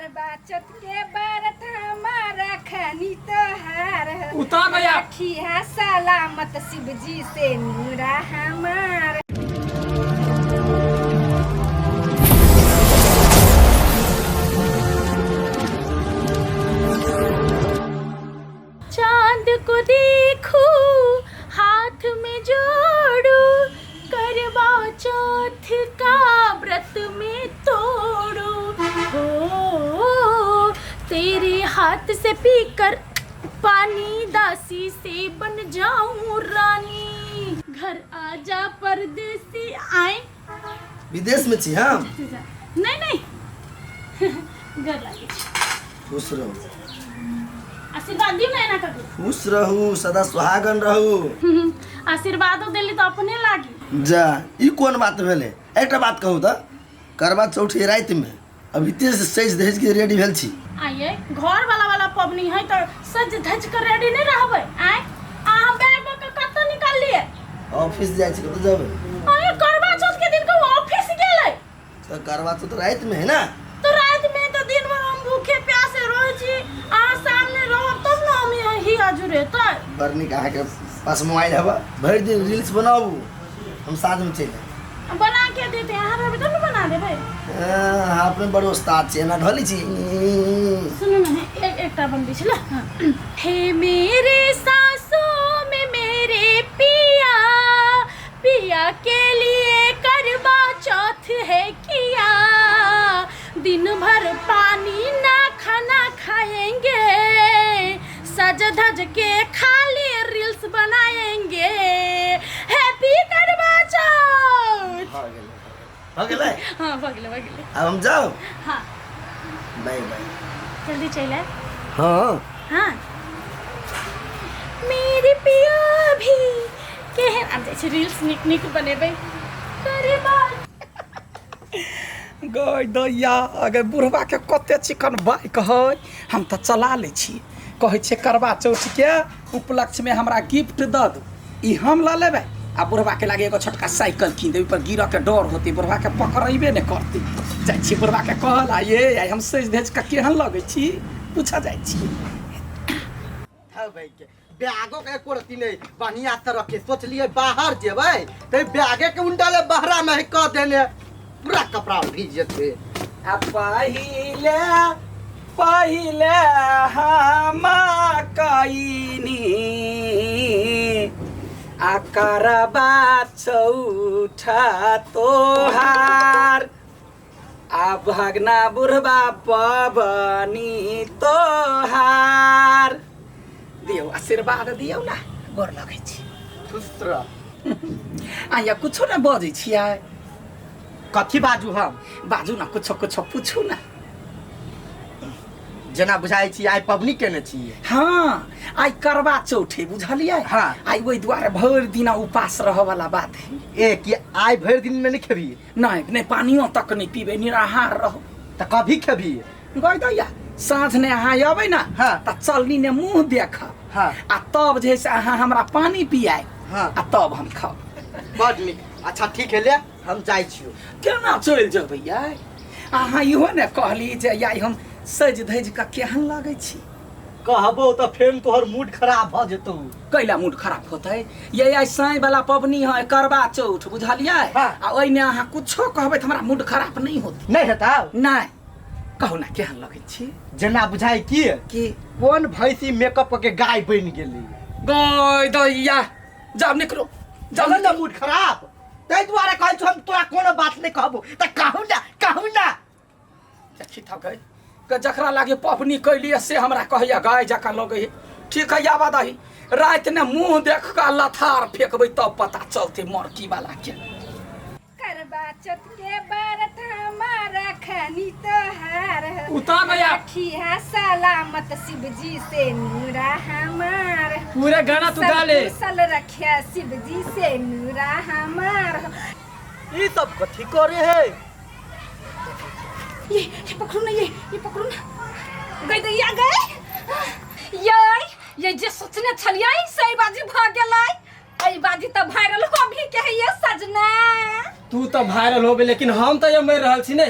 करवा चौथ के व्रत हमारा खनी तोहार हो। उतर गया। रखिया सलामत शिव जी से नूरा हमार। चांद को देखू हाथ में जोड़ू, करवा चौथ का व्रत में तोड़ू। हो तेरे हाथ से पीकर पानी, दासी से बन जाऊं रानी। घर आजा परदेसी आए। विदेश में छी हम? नहीं नहीं, घर लागे छी। खुश रहू। आशीर्वाद दियौ ने एना करू। खुश रहू, सदा सुहागन रहू। आशीर्वादो देली तऽ अपने लागी। जा, ई कोन बात भेलै? एकटा बात कहू तऽ, करवा चौथ राति में अभी से सजि धजि के रेडी भेल छी? आइए घर वाला वाला पबनी है तऽ सज धज के रेडी नहीं रहबै। आय अहाँ बैग बक के कतऽ निकाललियै? ऑफिस जाइ छी, कतऽ जेबै? आय करवा चौथ के दिन के ऑफिस गेलै? तऽ करवा चौथ राति में है ना? तो रात में तो दिन भर हम भूखे प्यासे रहे छी, अहाँ सामने रहब तब ने हम यहाँ ही आजू रहतै। बड़ नीक, अहाँके पास मोबाइल हवा, भरि दिन रील्स बनाबू, हम साँझ में चलि आयब। बना के देते, अहाँ रहबै तब ने बना देबै। अहाँ अपने बड़ उस्ताद छी, एना ढली छी। सुनू ने, एक एकटा बनबै छी ला। हे मेरे सासों में मेरे पिया, पिया के लिए करवा चौथ है किया। दिन भर पानी ना खाना खाएंगे, सज धज के खाली रील्स बनाएंगे। हैप्पी करवा चौथ। भऽ गेलै, भऽ गेलै। हाँ, भऽ गेलै, भऽ गेलै। आब हम जाउ? हाँ। Bye bye. जल्दी चलि आयब। हाँ। हाँ, मेरे पिया भी केहन। आब जाइ छी रील्स नीक नीक बनेबै। करवा गय दैया, अगर बुढ़वा के कते चिकन बाइक है, हम तऽ चला लै छी। कहै छियै करवा चौथ के उपलक्ष्यमे हमरा गिफ्ट दऽ दू, ई हम लऽ लेबै आ बुढ़वा के लागे एगो छोटका साइकिल कीन देबै। पर गिरऽ के डर होतै, बुढ़वा के पकड़ेबे नहि करतै। जाइ छियै बुढ़वा के कहल, आ ये आइ हम सजि धजि कऽ केहन लगै छी, पूछऽ जाइ छियै। भाई के बैगो के एको रत्ती नहीं बढ़िया से रखे। सोचलिए बाहर जेबै ते बैगे के उंडले बहरा में कह देने, पूरा कपड़ा भीज जेते। आ पहिले पहिले हम कइनी आ करबा चौठा तोहार, आ भगना बुढ़बा पबनी तोहार। दियौ आशीर्वाद, दियौ ना, गोर लगै छी। खुश रह। आया कुछो ना बजै छियै? कथी बाजू हम? बाजू ना कुछो, कुछो पूछू ना। जेना बुझाइ छी आइ पबनी केने छी। हाँ, आइ करवा चौथ है, बुझलियै? हाँ। आइ ओहि दुआरे भरि दिना उपास रहऽ वाला बात है। ए कि आइ भरि दिन में नहीं खेबी? नहीं नहीं, पानियो तक नहीं पीबै, निराहार रहो। तऽ कभी खेबी? गय दैया, साँझ ने अहाँ अबै ना, हाँ। तऽ चलनी ने मुँह देखब, हाँ। आ तब जे है से अहाँ हमरा पानी पियाए, हाँ। आ तब हम खाब। बड नीक। अच्छा ठीक है, ले हम जाइ छियौ। केना चलि जेबै यार? अहाँ इहो ने कहली जे यार हम सजि धजि कऽ केहन लगै छी। कहबो तऽ फेर तोहर मूड खराब भऽ जेतौ। कैला मूड खराब होतै? ये आइ साँझ वाला पबनी है, करवा चौथ, बुझलियै? हाँ। आ ओहिमे अहाँ कुछो कहबै तऽ हमरा मूड खराब नहि होतै। नहि हेतौ? नहि। कहू ना, केहन लगै छी? जेना बुझाइ की की कोन भैंसी मेकअप कऽ के गाय बनि गेली। गय दैया, जाउ निकलो, जाउ। चल ने, मूड खराब ताहि दुआरे कहै छौ, हम तोरा कोनो बात नहि कहबो तऽ कहू ना, कहू ना। देखी थकै के जकरा लागे पबनी कैलिए से हमरा कहैया गाय जकाँ लगै है। ठीक है, आबा दही, राति ने मुँह देख कऽ लथार फेकबै तब पता चलतै मरकी वाला के। करवा चौथ के व्रत हमारा खनी तोहार हो। उतर गया। रखिया सलामत शिव जी से नूरा हमार। पूरा गाना तू गा ले। सब कुशल रखिया शिव जी से नूरा हमार। ई सब कथी करे है? ये पकड़ू ना, ये पकड़ू ना। गई दैया गए, ये ये जे सोचने छलियै सही बाजी भ गेलै। एहि बाजी तऽ वायरल हो भी के है ये सजना। तू तऽ वायरल होबे, लेकिन हम तऽ ये मरि रहल छी ने।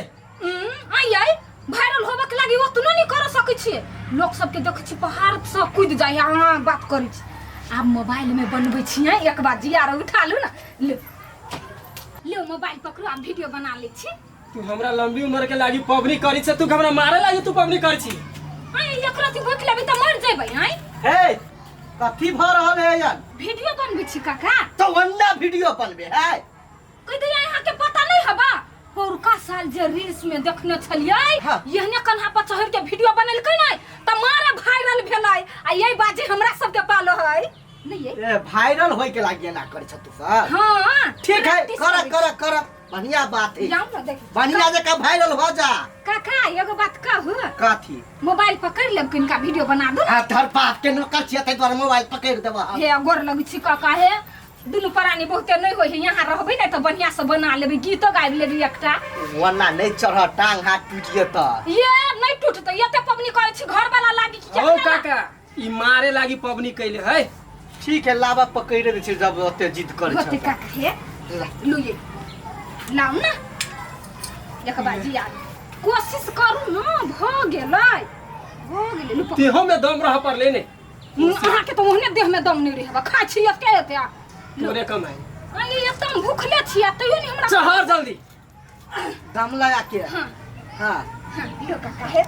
आई आई वायरल होबे के लागी ओतनो नहीं कर सकै छियै। लोक सबके देखै छी पहाड़ से कूद जाइ है, अहाँ बात करै छी। आब मोबाइल में बनबै छियै, एक बार जिया रह उठा लू ना, ले ले मोबाइल पकड़ू, आब वीडियो बना लै छी। तू हमरा लंबी उम्र के लागी पबनी करी छे, तू हमरा मारे लागी तू पबनी करी छी। आय एकरा तू भूख लेबै तऽ मर जेबै। आय हे कथी भ रहल है यार? वीडियो बनबै छी काका। तो वन्ना वीडियो बनबे है। कह दे यहाँ के पता नहीं हबा, पौरका साल जे रील्स में देखने छलियै, हाँ। एहने कन्हा पर चढ़ के वीडियो बनेलकै नै त मारे वायरल भेलै, आ यही बाजी हमरा सबके पालो है नहीं ये? ए वायरल होय के लागी एना करै छ तू सब। हाँ ठीक है, प्रैक्टिस कर करै कर छी। कर, बढ़िया बात है। जाऊ ना देख बढ़िया जगह वायरल हो जा। काका एगो बात कहू? कथी? मोबाइल पकड़ लेब किनका वीडियो बना दू। आ धर बाप के नौकर छियै ताहि दुआरे मोबाइल पकड़ देबह हम। हे गोर लगै छी काका, हे दुनू प्राणी बहुते नहीं होय है, यहाँ रहबै ने तऽ बढ़िया से बना लेबै, गीतो गाबि लेबै एकटा। ओना नहीं चढ़, टांग हाथ टूट जेतऽ। ये नहीं टूटतै, एते पबनी करै छी घर वाला लागी कि ओ केतना? काका ई मारे लागी पबनी कैले है। ठीक है, लाबा पकड़ दै छै जब ओते जिद करै होते छै। काका हे लू ये लाउ ना, एक बाजी यार कोशिश करू ना, भऽ गेलै भऽ गेलै लू पकड़। देहो में दम रह पर लेने। अहाँके तऽ ओहने देह में दम नहीं रहबा, खाइ छी एते एते। तोरे कमाई। अरे एकदम भूखले छी आ तैयो नहीं हमरा। चहर जल्दी दम लगा के। हाँ। हाँ। हाँ, लो काका हे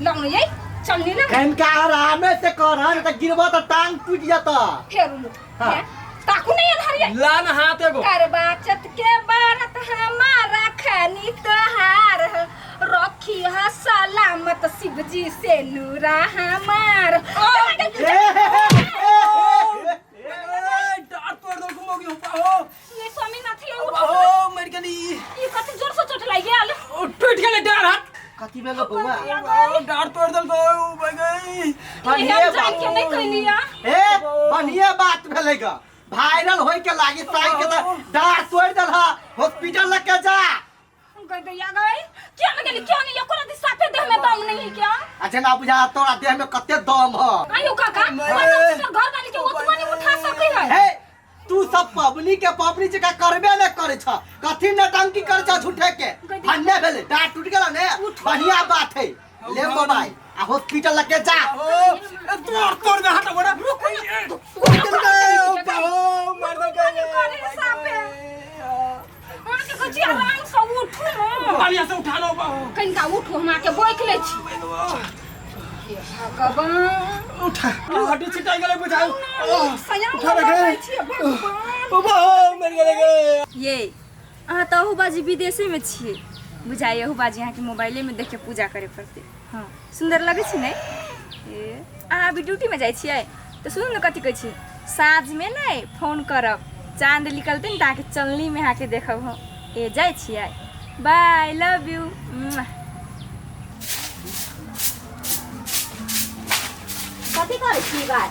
लाउ ना, ये चलनी ना कनका आरामे से कर, नहीं त गिरबो त टांग टूट जेतऽ। फेर लो। हाँ। हे, ताकू नहीं अन्हरिया। ला ना हाथ एगो। करवा चौथ के बारत हमारा खनी तोहार, रखी है सलामत शिव जी से नूरा हमार। ए, हे, हे, हे, हे। डार तोड़ दो घुमोगी हो पाहो। ये स्वामीनाथ ये उठ। पाहो मर गेली। ये कते जोर से चोट लागि गेल। ओ टूट गेलै डार हाथ। कथी भेलो बौआ? ओ डार तोड़ देलको ओ भाई गई। बढ़िया हम जान के नहीं कहलिया। ए बढ़िया बात भेलै ग, वायरल होय के लागी साई के त डार तोड़ देलहा, हॉस्पिटल लके जा। हम कह दैया गई क्या न गेली क्या नहीं, एको रति साफे देह में दम नहीं है क्या? अच्छा ना बुझा तोरा देह में कते दम ह। आयो काका, मतलब घर वाली के ओतबो नहीं उठा सकै है। हे तू सब पबनी के पबनी जका करबे ने करे छ, कथी नटंकी करे छ झूठे के। भन्ने भेलै डार टूट गेल ने, बढ़िया बात है। ले मोबाइल आ हॉस्पिटल लके जा। ओ तोड़ तोड़ दे हट बड़ा। पाहो मर दो करे साफे। अहाँके कहै छी आराम से उठू ने। बढ़िया से उठा लो पाहो। कनिका उठू, हम अहाँके बोकि लै छी। हे भगवान, उठा हड्डी छिटाई गेलै बुझाउ। सयान उठा रे लगै छी भगवान। ओ बाहो मर गेलै गे। ये अहाँ तऽ अहू बाजी विदेशेमे छियै बुझाइए, अहू बाजी अहाँके मोबाइलेमे देख के पूजा करे पड़तै। हाँ सुन्दर लगै छै ने। ए अहाँ अभी ड्यूटीमे जाइ छियै तऽ सुनू ने कथी कहै छी, साँझमे ने फोन करब, चाँद निकलतै ने तऽ अहाँके चलनीमे अहाँके देखब हम। ए जाइ छियै, बाय, लव यू। कथी करै छी बात?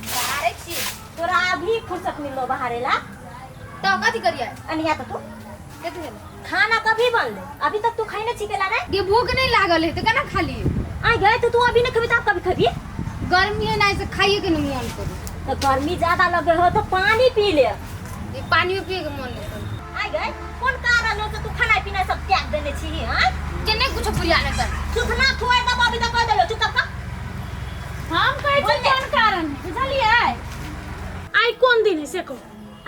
बहारै छी। तोरा अभी फुर्सत मिललो बहारे ला? तो कथी करिए? अनिया तो तू कथी भेल? खाना कभी बनले? अभी तक तू खाई न छिकेला रे? गे भूख नहीं लागल है तो केना खाली? आ गए तो तू अभी न खेबी त कभी खेबी? गर्मी है ना से खाइए के नहीं मन करू। तो गर्मी ज्यादा लगे हो तो पानी पी ले। ये पानी पिए के मन नहीं करू। आ गए कोन कारण हो से तू खाना पीना सब त्याग देने छी? हां के नहीं कुछ पुरिया नहीं कर। सुथना थोए दब अभी तक कह देलो चुप कर। हम कहै छी कोन कारण है बुझलियै? आइ कोन दिन है से कहू।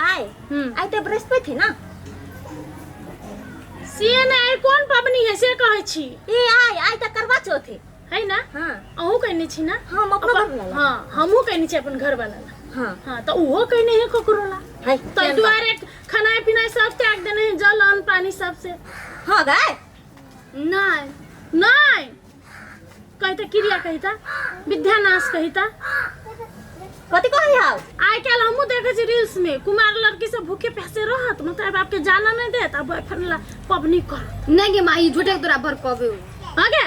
आइ आइ तऽ बृहस्पति है ना। से ने आइ कोन पबनी है से कहै छी। ए आइ आइ तऽ करवा चौथ है है ना। हाँ अहूँ कहने छी ना? हम अपनो घर वाला। हाँ हमहूँ कहने छी अपन घर वाला ला। हाँ हाँ तऽ उहो कहने है ककरो ला। है ताहि दुआरे खानाइ पिनाइ सब त्याग देने है, जल अन्न पानी सब से। हाँ गाय नहीं नहीं कहिता क्रिया कहिता विद्यानाश कहिता। कथी कहै हाउ? आइ काल्हि हमहूँ देखै छी रील्स में कुमार लड़की सब भूखे प्यासे रहत, मतलब बाप के जाना नहीं देत आ बॉयफ्रेंड ला पबनी करत। नहीं गे माई झूठे के तोरा भड़कबे हो। हाँ गे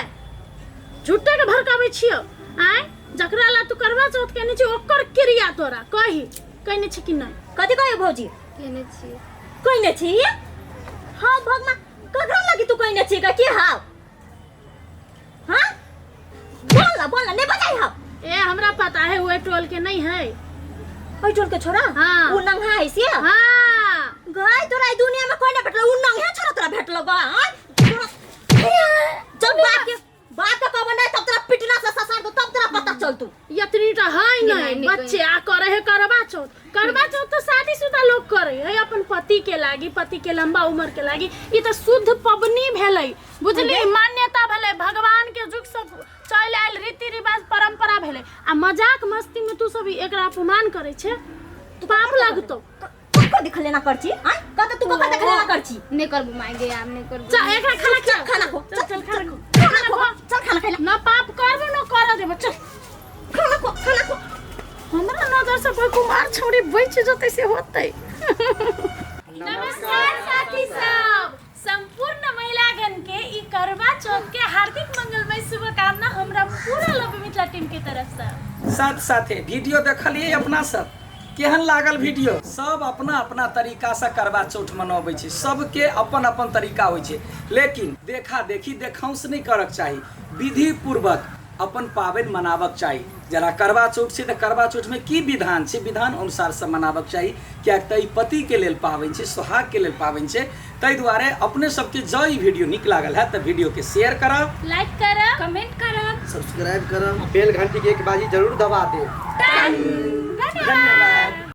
झूठे के भड़काबै छियो। आय जकरा ला तू करवा चौथ केने छी ओकर क्रिया तोरा कही कहने छी कि नहीं? कथी कहै भौजी? केने छी। कहने छी? हाँ भगवान ककरा लागी तू कहने छी के हाउ? हाँ बोल ना बोल ना नहीं बताई हाउ। ए हमरा पता है ओहि टोल के नहीं है। ओहि टोल के छोरा? हाँ। उ नंगा है से? हाँ। गाय तोरा ई दुनिया में कोई ना भेटलो, उ नंगा छोरा तोरा भेटलो गा। हाँ तोरा तोर बाप के बाप के कहबो नहीं तब तोरा पिटला से ससार दो, तब तोरा पता चलतू। यतनी टा है नहीं, नहीं नहीं बच्चे आ करे है करवा चौथ। करवा चौथ तो शादीशुदा लोग करे है अपन पति के लागी, पति के लंबा उम्र के लागी। ई तो शुद्ध पबनी भेलै, बुझली? मान्यता भेलै, भगवान के जुग सब चलि आयल रीति रिवाज परंपरा भेलै। आ मजाक मस्ती में तू सब एकरा अपमान करे छे, पाप लगतो। कको देख लेना करची आय कत तू कको देख लेना करची। नहीं करबो माय गे, आब नहीं करबो। चल एकरा खाना चल खा, खाना खो, चल चल खाना खो, खाना खो, चल खाना खाइला, न पाप करबो न कर देबो, चल खाना खो, खाना खो। हमरा नजर से कोई कुमार छौड़ी बच जतै से होतै। नमस्कार साथी सब, संपूर्ण महिलागण के ई करवा चौथ के हार्दिक मंगलमय शुभकामना हमरा पूरा लव मिथिला टीम के तरफ से। साथ साथे वीडियो देखलिए अपना सब, केहन लागल वीडियो? सब अपना अपना तरीका से करवा चौथ मनबै छै, सबके अपन अपन तरीका होइ छै, लेकिन देखा देखी देखाउस नहीं करक चाही, विधि पूर्वक अपन पाबनि मनाबक चाही। जेना करवा चौथ छै तऽ करवा चौथ में की विधान छै, विधान अनुसार से मनाबक चाही, किएक तऽ ई पति के लेल पाबनि छै, सोहाग के लेल पाबनि छै। ताहि दुआरे अपने सबके जँ ई वीडियो नीक लागल है तऽ वीडियो के शेयर करब, लाइक करब, कमेंट करब, सब्सक्राइब करब, बेल घंटी के एक बाजी जरूर दबा दे। धन्यवाद।